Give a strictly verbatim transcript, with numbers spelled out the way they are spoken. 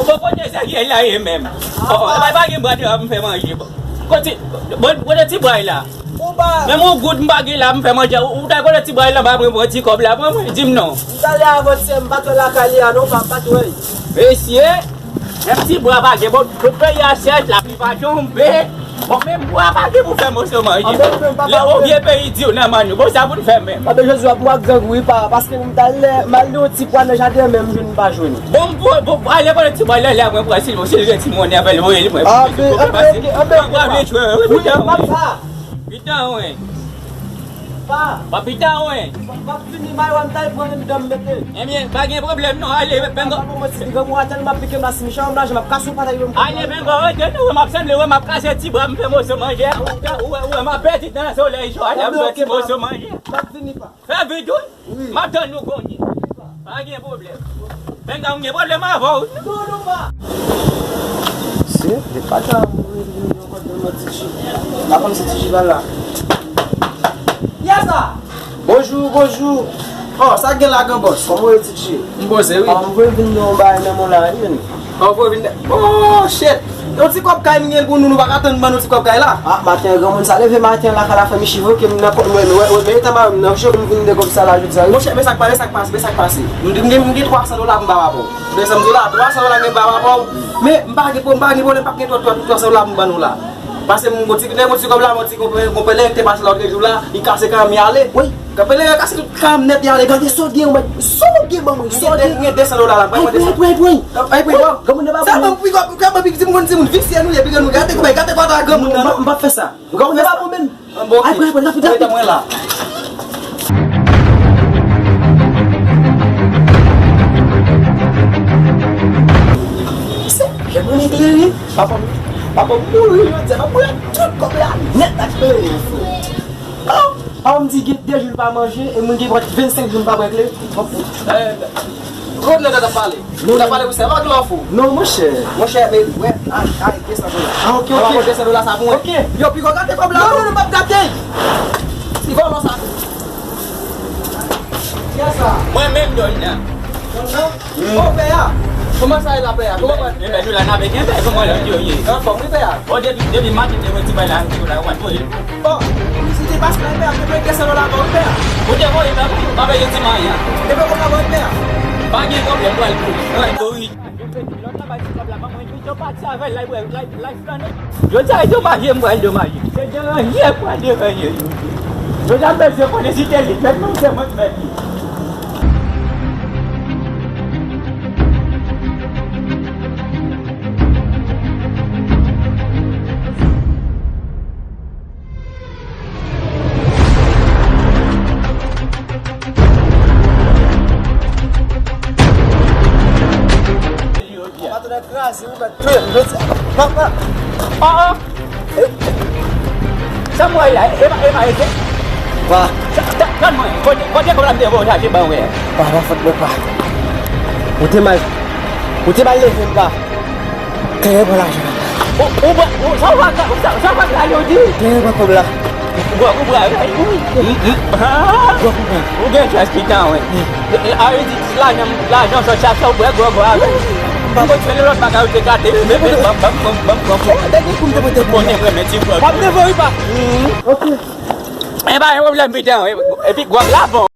Bon, kote Ezekiel la ye menm? Oh, oh, pa, pa gen bwa deyò pou m fè manje. Kote, bon, kote ti bwa la? Ou pa. Menm yon goud m pa gen la, m fè manje. Ou, ou ta kote ti bwa la, ba mwen pran ti kòb la, pran mwen, di m non. M t ale avantyè, m pa t wè lakay li a non, pa, m pa t wè. Mesye, menm ti bwa pa gen, bon, tout peyi a sèch, lapli pa tonbe. Bon, menm bwa pa gen pou fè moso manje. Lè ou vye peyi di w nan mann nou, bon, sa pou n fè menm. Papa Jezi ap mwa grangou wi pa, paske m t al lè, m al nan yon ti bwa nan jaden men m jwenn m pa jwenn. Bon, bon, bon, ale kote ti bwa lè, lè mwen pran si l, si l gen ti monnen avè l, voye l mwen. Anben, anben, oke, anben, oke, pa. Wi, papa. Pita wen. Pa. Pa pita wen. M ap vini, mayo a m t al pran nan mitan m mete. Ebyen, pa gen pwoblèm non, ale, pengo. Papa, mwen si granmou a tèlman pike m la, si m janm lajan, m ap kase yon patay yo m konn. Ale, pengo, rete non, m ap sanble, wè, m ap kase ti bwa, m fè moso manje. Ou wè, ou wè, m ap pèdi nan solèy, ale, m fè ti moso manje. M ap vini, pa. Fè vit, wi. Wi. M ap tann nou kounye. Pa gen pwoblèm. Penga, m gen pwoblèm avè w. Non, non, pa. Se, li pa ta mouri, li vin yon kote nan Tiji. Pa konn si Tiji pa la. Yes, sir. Bonjou, bonjou. Oh, sa k gen la, gran bòs? Kòman w ye, Tiji? M poze, wi. Ah, m voye vin nan yon bagay nan men w la, wi, menn. An, fò vin. Oh, shit! Yon ti kòb kay m gen pou nou, nou pa ka tann ban nou ti kòb kay la? Ah, maten an, granmoun sa leve maten an, lakay la fè m chivoke m nan kò, wè, wè, wè, men etan mari m nan cho, m vin de kòb sa la, jodi a, wi. Monchè, men sa k pa, men sa k pase, men sa k pase. M, m gen, m gen twa san dola pou m ba papa w. De san dola, twa san dola m gen ba papa w. Men, m pa gen pwoblèm, m pa gen pwoblèm, p ap gen twa, twa, twa san dola pou m ban nou la. Pase m, yon ti, yon ti kòb la, yon ti konpè, konpè lè, te pase lòt jou la, li kase kanmenm, li ale. Wi. Kanpele yo kase tout kanmenm nèt, li ale. Gade sa w gen, sa w gen ban mwen, sa w gen. Mwen gen de san dola la, mwen gen de san. Pran, pran, pran. Ay, pran, pran. Granmoun nan pa ban mwen. Sa ban m, wi, granmoun, granmoun, granmoun, timoun, timoun visye nou ye, pi granmoun, gade kòman, gade kòman granmoun nan, non. M p ap fè sa. Granmoun nan pa ban mwen. Bon, ok. Ay, pran, pran, rapid, rapid. Mwen la. Se, granmoun eklere. Papa m, papa m mouri, jodi a, m ap pran tout kòb la nèt ak klere. Oh! Papa m di gen de jou l pa manje, e mwen gen prèske vennsenk jou m pa pran kle. Eh, kote nou t ap pale? Nou t ap pale pou sèl ak lòf ou? Non, monchè. Monchè, men, wè, ay, ay, de san dola. Ah, ok, ok. Papa, de san dola sa pou mwen. Ok. Yo, Pigo, gate kòb la. Non, non, non, m p ap gate. Ti vòlò sa. Kiyès sa? Mwen menm, Dònna. Dònna? Wi. Kòman pè a? Kòman sa ye la, pè a? Kòman pè a? Ebyen, nou la, n ap gentan, kòman lòt yo ye? Anfòm, wi, pè a. Bon, depi, depi maten, te wè ti bay la, ti bay la, w ap voye l. Bon, si te pas la, pè a, te voye de san dola ba w, wi, pè a. Ou te voye, pè a, pa peye ti manyen. Te voye kòb la ba w, wi, pè a. Pa gen pwoblèm, pral pou. Pral pou, wi. Lòt la bay ti kòb la, ban mwen, yo pati avè l, la, la, la, la, flane. Jodi a, yo pa vye, m pral domaje. Se deranje, m pral deranje. Jodi a, m bezwen konnen si te li k mèt manje, mwen k mèt li. Patwon nan kraze, ou mèt touye m jodi a. Papa! Ah, ah! Sa m wè la, e pa, e pa, e pa. Pa. Sa, ta, tann mwen, kote, kote kòb la m te voye w chache ban mwen? Pa, pa fòt mwen, pa. Ou te mal, ou te mal leve m, pa. Klere pran lajan la. Ou, ou pran, ou, sa w pa ka, sa, sa w pa ka ale w di? Klere pran kòb la. Gwo koupray, wi. Gwo koupray. Ou gen chans, pitan, wi. A vle di, lajan, lajan sòti a sa w bwè gwo gwo avè l. Ou konn fè lòt bagay ou te gate, men, men, ban, ban, ban, ban, ban, ban. Dènye kou m te pote pou mwen. Konnen mwen, men ti frè. W ap leve, wi, pa. Ok. E pa gen pwoblèm, pitan, wi. Epi gwo la bon.